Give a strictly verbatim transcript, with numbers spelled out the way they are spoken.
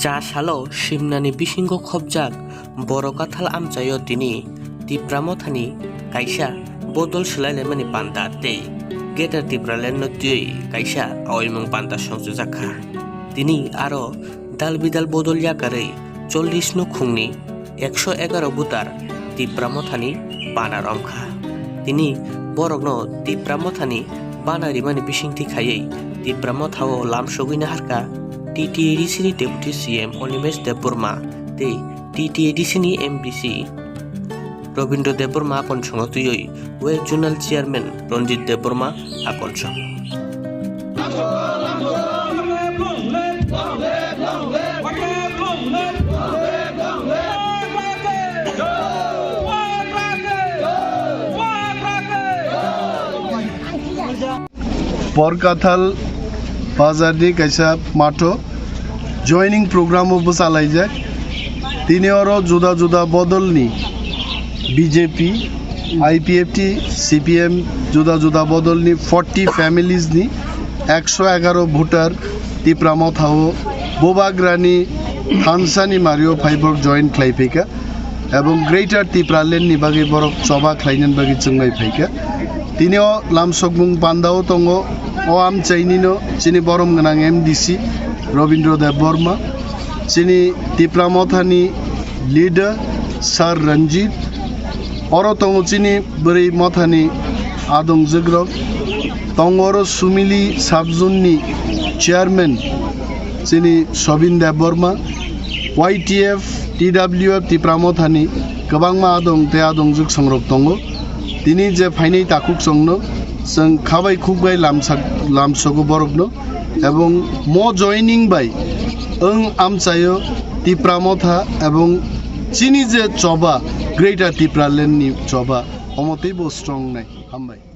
Cha salo simnani bisingo khopjak Boro Kathal amchaio tini Tipra Mothani kaisa bodol swlailaimani panda tei Greater Tipraland no twiwi kaisa aoimung panda songchajak kha. Tini aro dal bidal bodol yakarwi chollish nukhungni ekso egaroh voter Tipra Mothani bana romkha. Tini borokno Tipra Mothani bana rimani bisingtwi khaiwi Tipra Mothao lamsogwi naharkha T T A D C ni Deputy C M Animesh Debbarma tei T T A D C ni M D C Robindra Debbarma akonsongo twiwi West Zonal Chairman Ranjit Debbarma akonsong. Porkathal bazarni kaisa matho joining program o bwchalaijak. Tini oro juda juda bodolni B J P, I P F T, C P M juda juda bodolni forty families ni ekso egaroh voter Tipra Mothao Bubagrani thansani mario phaiborok join khlai phaikha. Ebong Greater Tipraland ni bagwi borok choba khlainani bagwi chwngnai phaikha. Tini o lamsokmung pandao tongo o amchainino chini borom gwnang M D C Robindra Debbarma, chini Tipra Mothani leader Sir Ranjit, oro tongo chini bwrwi mothani adongjukrok, tongo oro Sumili Subzone ni chairman chini Sobin Debbarma, Y T F, T W F Tipra Mothani kwbangma adong tei adongjwk songrok tongo. Tini je phainai takhuk chwngno chwng khabai khukbai lamsak-, lamsogo borokno, ebong mo joining bai wng amchaio Tipra Motha ebong chini je choba Greater Tipraland ni choba omo teibo strong nai. Hambai.